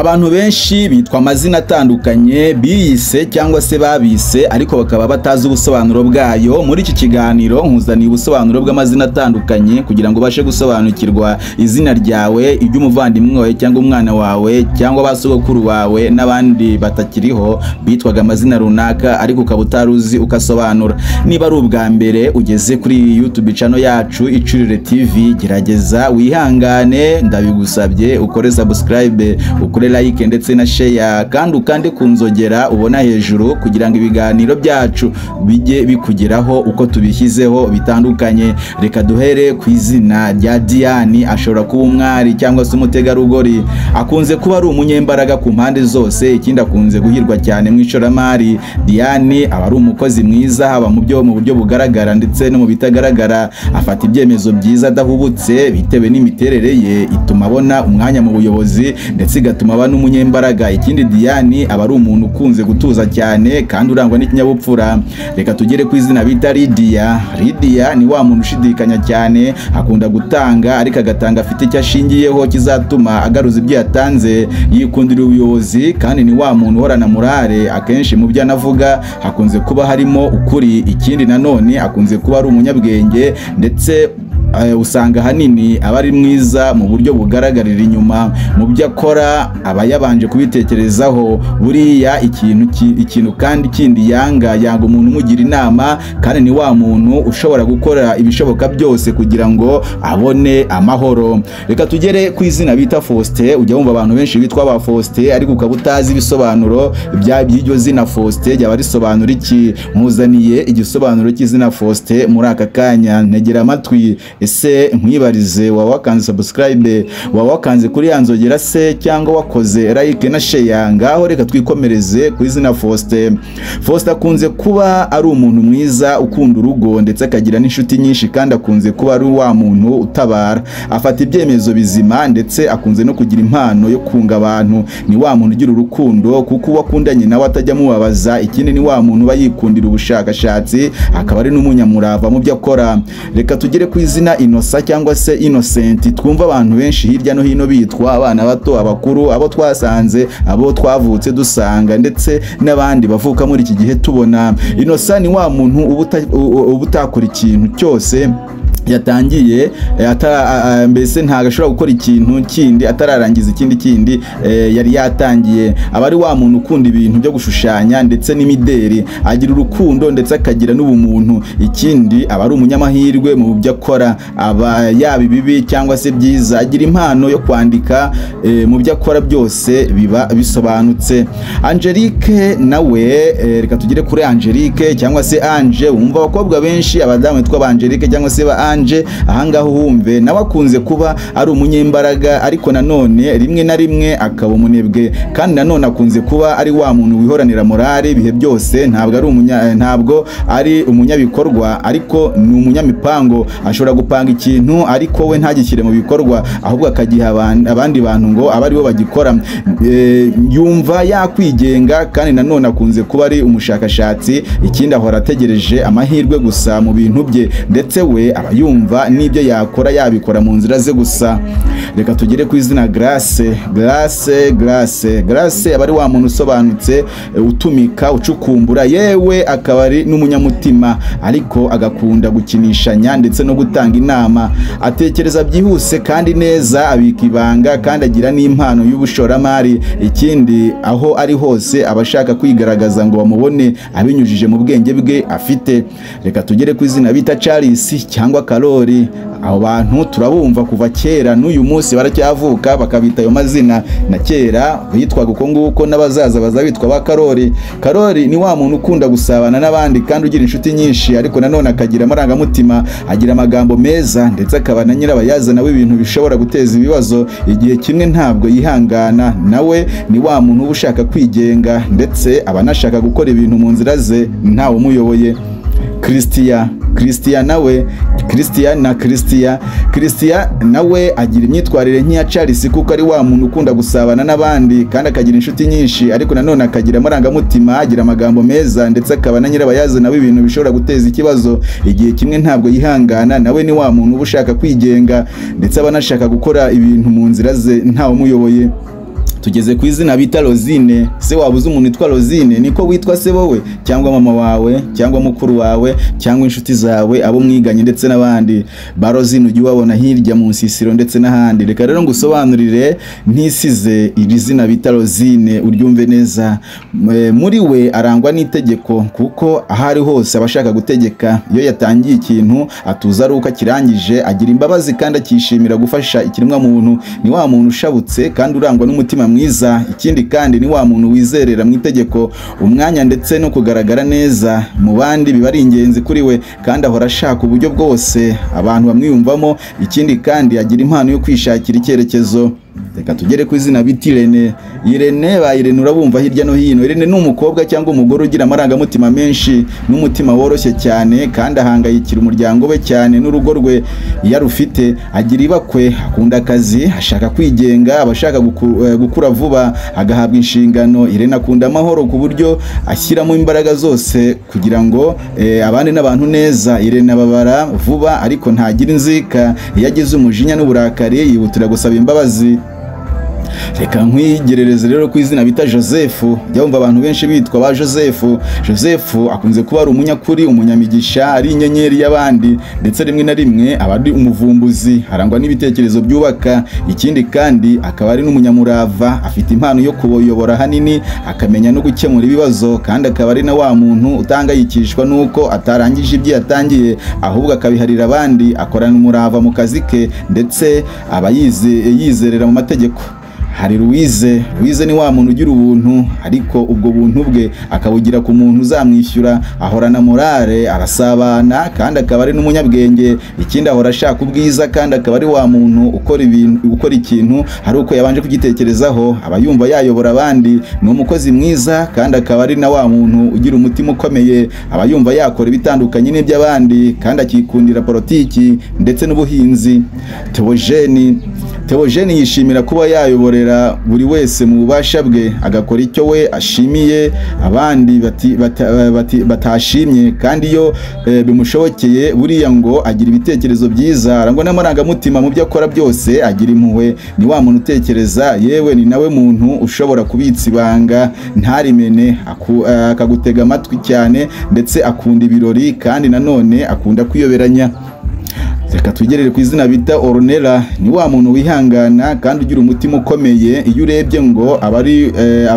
Abantu benshi bitwa amazina atandukanye biyise cyangwa se babise, ariko bakaba batazi ubusobanuro bwayo. Muri iki kiganiro nkuzaniye ubusobanuro bw'amazina atandukanye kugira ngo ubashe gusobanukirwa izina ryawe, iry'umuvandimwe wawe cyangwa umwana wawe cyangwa basogokuru bawe n'abandi batakiriho bitwaga amazina runaka, ariko ukaba utaruzi ukasobanura. Niba ari ubwa mbere ugeze kuri YouTube channel yacu Icurire TV, gerageza wihangane, ndabigusabye ukore subscribe, ukore like ndetse na share, kandi ukande ku nzogera ubona hejuru kugira ngo ibiganiro byacu bijye bikugeraho uko tubishyizeho bitandukanye. Reka duhere ku izina rya Diane. Ashobora kuba umwari cyangwa se umutegarugori, akunze kuba ari umunyembaraga ku mpande zose, ikindi akunze guhirwa cyane mu ishoramari. Diane aba ari umukozi mwiza haba mu byo mu buryo bugaragara ndetse no mu bitagaragara, afata ibyemezo byiza adahubutse bitewe n'imiterere ye ituma abona umwanya mu buyobozi ndetse igatuma aba n'umunyembaraga. Ikindi Diane aba ari umuntu ukunze gutuza cyane kandi urangwa n'ikinyabupfura. Reka tugere ku izina bita Lydia. Lydia ni wa muntu ushidikanya cyane, akunda gutanga ariko agatanga afite icyo ashingiyeho kizatuma agaruza ibyo yatanze, yikundira ubuyobozi kandi ni wa muntu uhorana morale, akenshi mu byo anavuga hakunze kuba harimo ukuri. Ikindi nanone akunze kuba ari umunyabwenge ndetse usanga ahanini aba ari mwiza mu buryo bugaragarira inyuma, mu byo akora aba yabanje kubitekerezaho. Buriya ikintu kandi kindi yanga umuntu umugira inama, kandi ni wa muntu ushobora gukora ibishoboka byose kugira ngo abone amahoro. Reka tugere ku izina bita Faustin. Ujya wumva abantu benshi bitwa ba Faustin ariko ukaba utazi ibisobanuro by'iryo zina Faustin ryaba risobanura iki. Nkuzaniye igisobanuro cy'izina Faustin muri aka kanya, ntegera amatwi. Ese nkwibarize, waba wakanze subscribe, waba wakanze kuri ya nzogera se, cyangwa wakoze like na share? Ngaho reka twikomereze ku izina Faustin. Faustin akunze kuba ari umuntu mwiza ukunda urugo ndetse akagira n'inshuti nyinshi, kandi akunze kuba ari wa muntu utabara, afata ibyemezo bizima ndetse akunze no kugira impano yo kunga abantu. Ni wa muntu ugira urukundo kuko uwo akundanye nawe atajya amubabaza. Ikindi ni wa muntu uba yikundira ubushakashatsi, akaba ari n'umunyamurava mu byo akora. Reka tugere ku izina Inosa cyangwa se Innocent. Twumva abantu benshi hirya no hino bitwa, abana bato, abakuru, abo twasanze, abo twavutse dusanga ndetse n'abandi bavuka muri iki gihe tubona. Inosa ni wa muntu uba utakora ikintu cyose yatangiye, mbese ntabwo ashobora gukora ikintu kindi atararangiza ikindi kindi yari yatangiye. Aba ari wa muntu ukunda ibintu byo gushushanya ndetse n'imideri, agira urukundo ndetse akagira n'ubumuntu. Ikindi aba ari umunyamahirwe mu byo akora, aba yaba ibibi cyangwa se byiza, agira impano yo kwandika, mu byo akora byose biba bisobanutse. Angelique nawe, reka tugere kuri Angelique cyangwa se Ange. Wumva abakobwa benshi, abadamu bitwa ba Angelique cyangwa se ba Ange, ahangaha uhumve nawe akunze kuba ari umunyembaraga, ariko nanone rimwe na rimwe akaba umunebwe, kandi nanone akunze kuba ari wa muntu wihoranira morale ibihe byose. Ntabwo ari umunyabikorwa ariko ni umunyamipango, ashobora gupanga ikintu ariko we ntagishyire mu bikorwa, ahubwo akagiha abandi bantu ngo abe aribo bagikora. Yumva yakwigenga kandi nanone akunze kuba ari umushakashatsi. Ikindi ahora ategereje amahirwe gusa mu bintu bye, ndetse we aba yumva n'ibyo yakora yabikora mu nzira ze gusa. Reka tugere ku izina Grace. Grace, Grace, Grace aba ari wa muntu usobanutse, utumika, ucukumbura, yewe akaba ari n'umunyamutima, ariko agakunda gukinishanya ndetse no gutanga inama. Atekereza byihuse kandi neza, abika ibanga kandi agira n'impano y'ubushoramari. Ikindi aho ari hose aba ashaka kwigaragaza ngo bamubone abinyujije mu bwenge bwe afite. Reka tugere ku izina bita Charles cyangwa Karori. Abo bantu turabumva kuva kera, n'uyu munsi baracyavuka bakabita ayo mazina, na kera bitwaga uko nguko, n'abazaza bazabitwa ba Karori. Karori ni wa muntu ukunda gusabana n'abandi kandi ugira inshuti nyinshi, ariko nanone akagira amarangamutima, agira amagambo meza ndetse akaba na nyirabayazana w'ibintu bishobora guteza ibibazo igihe kimwe, ntabwo yihangana. Nawe ni wa muntu uba ushaka kwigenga ndetse aba anashaka gukora ibintu mu nzira ze ntawe umuyoboye. Christian, Christian nawe, Christian na Christian, Christian nawe agira imyitwarire nk'iya Charles, kuko ari wa muntu ukunda gusabana n'abandi kandi akagira inshuti nyinshi, ariko nanone akagira amarangamutima, agira amagambo meza ndetse akaba na nyirabayazana w'ibintu bishobora guteza ikibazo igihe kimwe, ntabwo yihangana. Nawe ni wa muntu uba ushaka kwigenga ndetse aba anashaka gukora ibintu mu nzira ze ntawe umuyoboye. Tugeze ku izina bita Rosine. Se wabuze umuntu witwa Rosine? Niko witwa se wowe, cyangwa mama wawe, cyangwa mukuru wawe, cyangwa inshuti zawe, abo mwiganye ndetse n'abandi? Ba Rosine ujya ubabona hirya mu nsisiro ndetse n'ahandi. Reka rero ngusobanurire ntisize iri zina bita Rosine uryumve neza. Muri we arangwa n'itegeko, kuko aho ari hose aba ashaka gutegeka. Iyo yatangiye ikintu atuza ari uko akirangije, agira imbabazi kandi akishimira gufasha ikiremwa muntu. Ni wa muntu ushabutse kandi urangwa n'umutima mwiza. Ikindi kandi ni wa muntu wizerera mu itegeko, umwanya ndetse no kugaragara neza mu bandi biba ari ingenzi kuri we, kandi ahora ashaka uburyo bwose abantu bamwiyumvamo. Ikindi kandi agira impano yo kwishakira icyerekezo. Reka tugere ku izina bita Irene. Irene, ba Irene urabumva hirya no hino. Irene ni umukobwa cyangwa umugore ugira amarangamutima menshi n'umutima woroshye cyane, kandi ahangayikira umuryango we cyane n'urugo rwe iyo arufite. Agira ibakwe, akunda akazi, ashaka kwigenga, aba ashaka gukura vuba, agahabwa inshingano. Irene akunda amahoro ku buryo ashyiramo imbaraga zose kugira ngo abane n'abantu neza. Irene ababara vuba ariko ntagira inzika. Iyo agize umujinya n'uburakari yihutira gusaba imbabazi. Reka nkwigerereze rero ku izina bita Joseph. Jya wumva abantu benshi bitwa ba Joseph. Joseph akunze kuba ari umunyakuri, umunyamigisha, ari inyenyeri y'abandi, ndetse rimwe na rimwe aba ari umuvumbuzi, arangwa n'ibitekerezo byubaka. Ikindi kandi akaba ari n'umunyamurava, afite impano yo kubayobora hanini, akamenya no gukemura ibibazo, kandi akaba ari na wa muntu utangayikishwa n'uko atarangije ibyo yatangiye, ahubwo akabiharira abandi. Akorana umurava mu kazi ke, ndetse aba yizerera mu mategeko. Hari Louise. Louise ni wa muntu ugira ubuntu, ariko ubwo buntu bwe akabugira ku muntu uzamwishyura. Ahorana morale, arasabana, kandi akaba ari n'umunyabwenge. Ikindi ahora ashaka ubwiza, kandi akaba ari wa muntu ukora ibintu, ukora ikintu hari uko yabanje kugitekerezaho, aba yumva yayobora abandi. Ni umukozi mwiza, kandi akaba ari na wa muntu ugira umutima ukomeye, aba yumva yakora ibitandukanye n'iby'abandi, kandi akikundira politiki ndetse n'ubuhinzi. Theogene yishimira kuba yayoborera buri wese mu bubasha bwe, agakora icyo we ashimiye abandi batashimye, kandi iyo bimushobokeye buriya ngo agira ibitekerezo byiza, arangwa n'amarangamutima mu byo akora byose, agira impuhwe. Ni wa muntu utekereza, yewe ni nawe muntu ushobora kubitsa ibanga ntarimene, akagutega amatwi cyane, ndetse akunda ibirori, kandi nanone akunda kwiyoberanya. Reka tugerere ku izina bita Ornella. Ni wa muntu wihangana kandi ugira umutima ukomeye. Iyo urebye ngo aba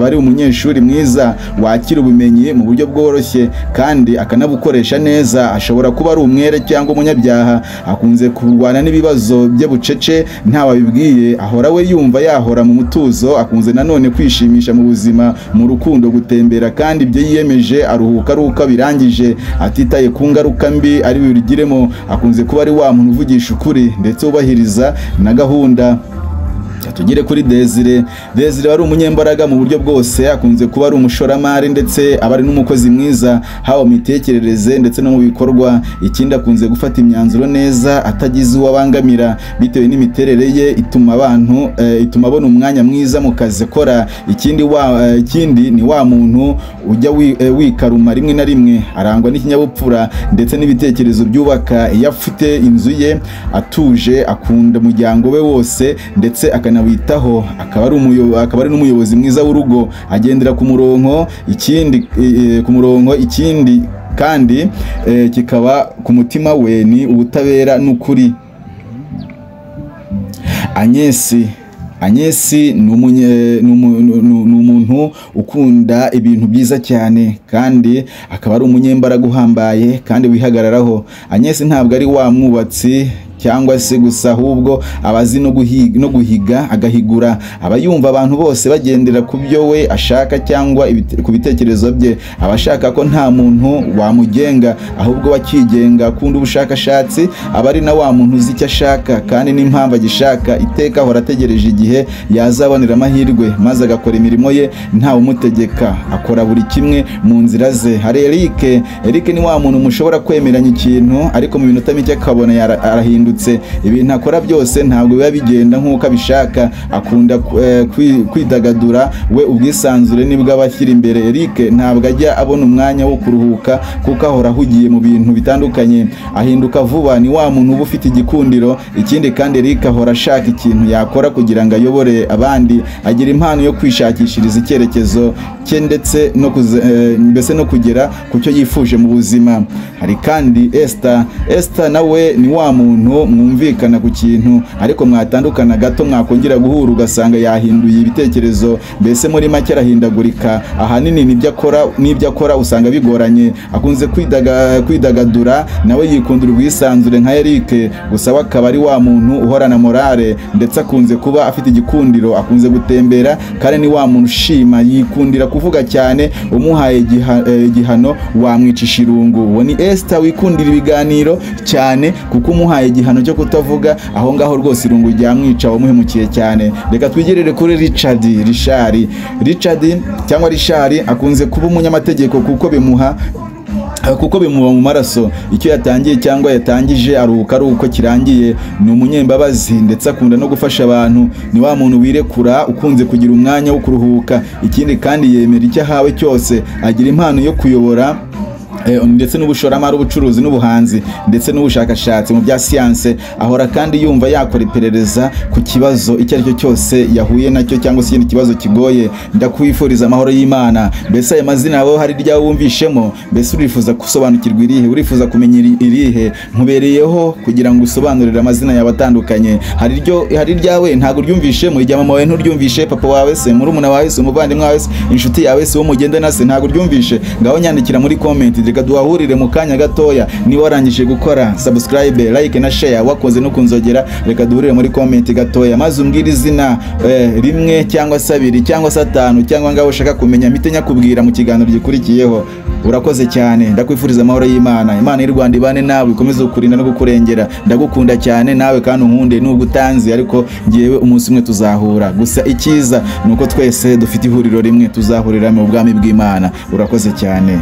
ari umunyeshuri mwiza, wakira ubumenyi mu buryo bworoshye kandi akanabukoresha neza. Ashobora kuba ari umwere cyangwa umunyabyaha, akunze kurwana n'ibibazo bye bucece ntawabibwiye, ahora we yumva yahora mu mutuzo. Akunze nanone kwishimisha mu buzima, mu rukundo, gutembera, kandi ibyo yiyemeje aruhuka ari uko abirangije, atitaye ku ngaruka mbi ari bubigiremo. Akunze kuba ari wa muntu uvugisha ukuri ndetse wubahiriza na gahunda. Tugere kuri Desire. Desire ari umunyembaraga mu buryo bwose, akunze kuba ari umushoramari ndetse aba ari n'umukozi mwiza, haba mu mitekerereze ndetse no mu bikorwa. Ikindi akunze gufata imyanzuro neza atagize uwo abangamira, bitewe n'imiterere ye ituma abantu ituma abona umwanya mwiza mu kazi akora. Ikindi ni wa muntu ujya wikaruma rimwe na rimwe, arangwa n'ikinyabupfura ndetse n'ibitekerezo byubaka. Iyo afite inzu ye atuje, akunda umuryango we wose ndetse akanawitaho, akaba ari n'umuyobozi mwiza w'urugo, agendera ku murongo. Ikindi ikindi kandi kikaba ku mutima we ni ubutabera n'ukuri. Agnès ni umuntu ukunda ibintu byiza cyane, kandi akaba ari umunyembaraga uhambaye kandi wihagararaho. Agnès ntabwo ari wa mwubatsi cyangwa se gusa, ahubwo abazi no guhiga agahigura. Aba yumva abantu bose bagendera ku byo we ashaka cyangwa ku bitekerezo bye. Aba ashaka ko nta muntu wamugenga, ahubwo bakigenga. Akunda ubushakashatsi, aba ari na wa muntu uzi icyo ashaka kandi n'impamvu agishaka. Iteka ahora ategereje igihe yazabonera amahirwe, maze agakora imirimo ye ntawe umutegeka, akora buri kimwe mu nzira ze. Hari Eric. Eric ni wa muntu mushobora kwemeranya ikintu, ariko mu minota mike akabona arahindutse. asobanutse. Ibintu akora byose ntabwo biba bigenda nk'uko abishaka. Akunda kwidagadura, we ubwisanzure nibwo aba ashyira imbere. Eric ntabwo ajya abona umwanya wo kuruhuka kuko ahora ahugiye mu bintu bitandukanye. Ahinduka vuba, ni wa muntu uba ufite igikundiro. Ikindi kandi Eric ahora ashaka ikintu yakora kugira ngo ayobore abandi. Agira impano yo kwishakishiriza icyerekezo cye ndetse no mbese no kugera ku cyo yifuje mu buzima. Hari kandi Esther. Esther nawe ni wa muntu mwumvikana ku kintu ariko mwatandukana gato mwakongera guhura ugasanga yahinduye ibitekerezo, mbese muri make arahindagurika. Ahanini n'ibyo akora usanga bigoranye. Akunze kwidagadura, nawe yikundira ubwisanzure nka Eric, gusa we akaba ari wa muntu uhorana morale ndetse akunze kuba afite igikundiro. Akunze gutembera kandi ni wa muntu ushima, yikundira kuvuga cyane. Umuhaye igihano wamwicisha irungu. Uwo ni Esther wikundira ibiganiro cyane, kuko umuhaye igihano cyo kutavuga aho ngaho rwose irungu ryamwica, wamuhemukiye cyane. Reka twigerere kuri Richard. Richard cyangwa Richard akunze kuba umunyamategeko kuko bimuba mu maraso. Icyo yatangiye cyangwa yatangije aruhuka ari uko kirangiye. Ni umunyembabazi ndetse akunda no gufasha abantu. Ni wa muntu wirekura, ukunze kugira umwanya wo kuruhuka. Ikindi kandi yemera icyo ahawe cyose. Agira impano yo kuyobora ndetse n'ubushoramari, ubucuruzi n'ubuhanzi ndetse n'ubushakashatsi mu bya siyanse. Ahora kandi yumva yakora iperereza ku kibazo icyo ari cyo cyose yahuye nacyo cyangwa se ikindi kibazo kigoye. Ndakwifuriza amahoro y'Imana. Mbese aya mazina yawe hari irya wumvishemo? Mbese urifuza gusobanukirwa irihe? Urifuza kumenya irihe? Nkubereyeho kugira ngo usobanurire amazina yawe atandukanye. Hari iryawe ntabwo uryumvishemo, irya mama wawe nturyumvishe, papa wawe se, murumuna wawe se, umuvandimwe wawe se, inshuti yawe se, uwo mugendana se, ntabwo uryumvishe. Ngaho nyandikira muri comment, reka duhahurire mu kanya gatoya. Niba warangije gukora subscribe, like na share, wakoze no kunzogera, reka duhurire muri comment gatoya maze umbwire izina rimwe cyangwa se abiri cyangwa se atanu cyangwa ngaho ushaka kumenya, mpite nyakubwira mu kiganiro gikurikiyeho. Urakoze cyane, ndakwifuriza amahoro y'Imana. Imana y'u Rwanda ibane nawe, ikomeze kukurinda no kukurengera. Ndagukunda cyane nawe kandi unkunde nubwo utanzi, ariko ngewe umunsi umwe tuzahura. Gusa icyiza nuko twese dufite ihuriro rimwe tuzahurira mu bwami bw'Imana. Urakoze cyane.